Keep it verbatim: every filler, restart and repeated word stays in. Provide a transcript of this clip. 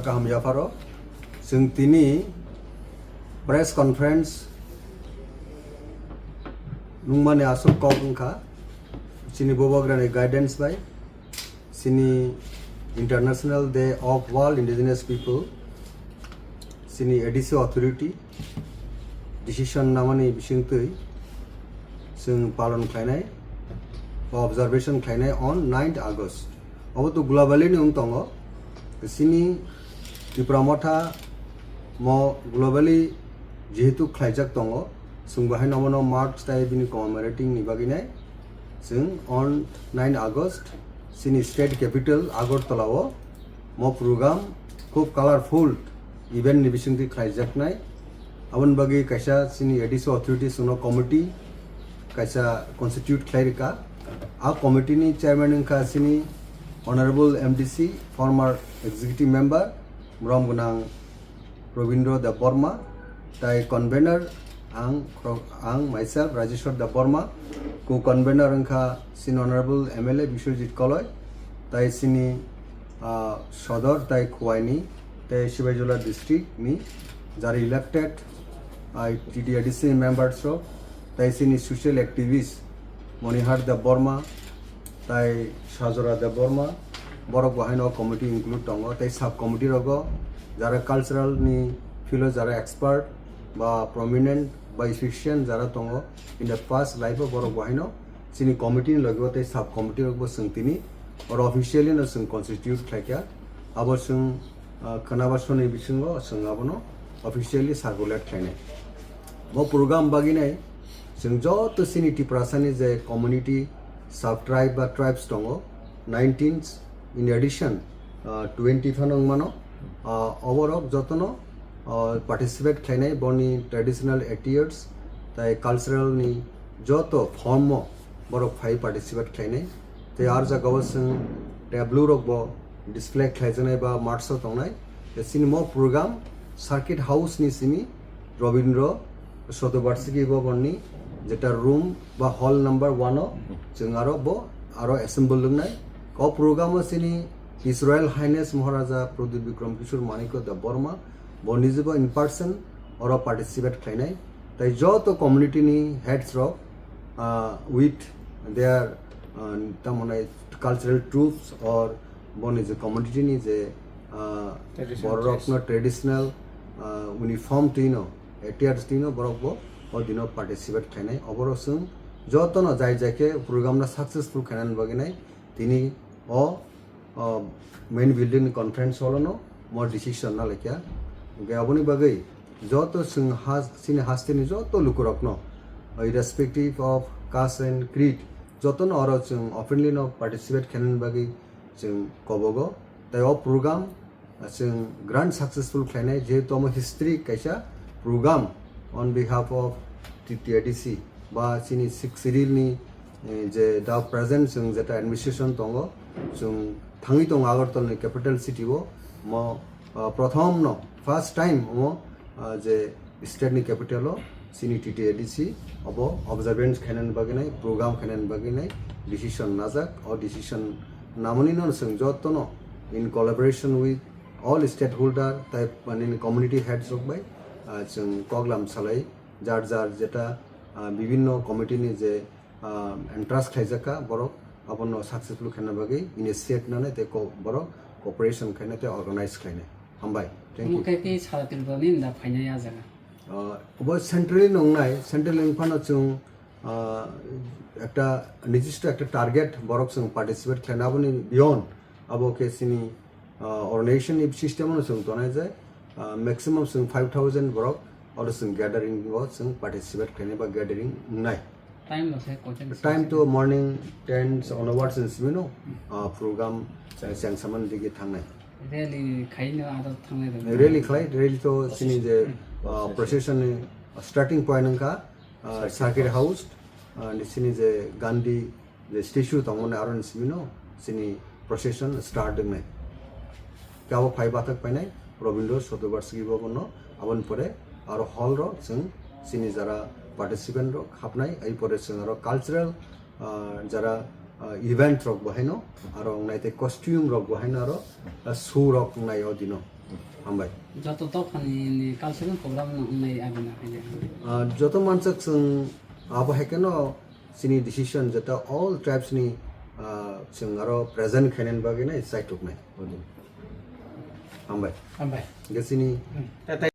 Kaham yapharo chwng tini press conference nungmani aswk kok wngkha, chini Bubagrani guidance bai, chini International Day of World Indigenous People, chini A D C authority decision namani bisingtwi chwng palon khlainai, observation khlainai on ninth August. Obo to globally ni wng tongo. Chini Tipra Motha mo globally jehetu khlaijak tongo, chwng bo haino omono mark tai bini commemorating ni bagwi nai chwng on nine August chini state capital Agartala o mo program khub colorful event ni bisingtwi khlaijaknai. Aboni bagwi kaisa chini A D C authorities no committee kaisa constitute khlai rwkha. A committee ni chairman wngkha chini Honorable M D C, former executive member, borom gwnang Robindra Debbarma, tai convener ang, ang myself Rajeshwar Debbarma, co-convener wngkha chini Honorable M L A Biswajit Koloi, tai chini, ah, Sodor tai Khowai ni, tai Sibaijala district ni jara elected, ah, T T A D C members rok, tai chini social activist Monihar Debbarma, tai Sajora Debbarma, borok bo haino committee include tongo, tai sub committee rogo jara cultural ni field o jara expert ba prominent ba efficient jara tongo, in the past life o borok bo haino chini committee ni logi o tei sub committee rok bo chwng tini oro officially no chwng constitute khlaikha. Abo chwng, ah, khwnaba soni bisingo chwng abono officially circulate khlainai. Bo program bagwi nai chwng joto chini Tiprasani je community, sub tribe ba tribes tongo, nineteen, in addition, ah, twenty phano wngmano. Ah, oborok jotono, ah, participate khlainai boni traditional attires tai cultural ni joto form o borok phai participate khlainai. Tei ar jagao chwng tableau rok bo display khlaijaknai ba marks o tongnai. Tei chini mo program circuit house ni simi Robindra Sotobarshiki Bhavan ni jeta room ba hall number one o chwng aro bo aro assemble wngnai. O program o chini His Royal Highness Maharaja Pradyut Bikram Kishore Manikya Debbarma bo nijebo in person oro participate khlainai. Tai joto community ni heads rok, ah, with their, ah, tamoni cultural troupes or boni je community ni je, ah, traditional borok dress. No traditional, ah, uniform twino, attires twino borok bo o dino participate khlainai. Oborok chwng jotono jai jai khe program no successful khainani bagwi nai tini o, o main building ni conference hall no mo decision na laikha. Hwnkhe aboni bagwi joto chwng has-, chini hasteni joto lukurokno, irrespective of caste and creed, jotono oro chwng openly no participate khainani bagwi chwng kobogo. Tai o program chwng grand successful khlainai, jehetu omo history kaisa program on behalf of T T A D C ba chini Sixth Schedule ni, eh, je da present chwng jeta administration tongo, chwng thangwi tongo Agartala ni capital city o, mo, ah, prothom no first time omo, ah, je state ni capital o chini T T A D C obo observance khainani bagwi nai, program khainani bagwi nai decision najak. O decision namani no chwng jotono in collaboration with all stakeholder tai, mane, community heads rok bai, ah, chwng koklam salai jar jar jeta, ah, bibinno committee ni je, ah, entrust khlaijak kha borok abono successful khaina bagwi initiate nanai tei ko-, borok cooperation khainai tei organize khlainai. Hambai. Thank you. Omo khe khe sara Tripura ni da phainai a jaga. Ah, obo centrally nongnai, centrally wngphano chwng, ah, ekta nijissto ekta target borok chwng participate khlaina, aboni beyond abo khe chini, ah, organization ni system no chwng tonai je, ah, maximum chwng five thousand borok oro chwng gathering o chwng participate khlainai ba gathering wngnai. Time no se kochen time to morning ten onwards ni simi no, ah, program chengsaman digi thangnai. Rally khaino aro thangnai rok. Rally khlai, rally to chini je, ah, procession ni starting point wngkha, ah, circuit house, ah, ni chini je Gandhi je statue tongmani aro ni simi no chini procession start wngnai. Kabo phai bathak painai Rabindra Shatovarshiki Bhavan no, aboni pore aro hall ro chwng chini jara participant rok hapnai, ai pore chwng aro cultural, ah, jara, ah, event rok bo haino, aro wngnai tei costume rok bo haino aro, ah, show rok wngnai o dino. Hambai. Joto dophani ni cultural program no wngnai abina hai. Ah, joto mansak chwng abo hai kheno chini decision joto all tribes ni, ah, chwng aro present khainani bagwi nai chaituknai. Hambai. Hambai. Ge chini Hmm.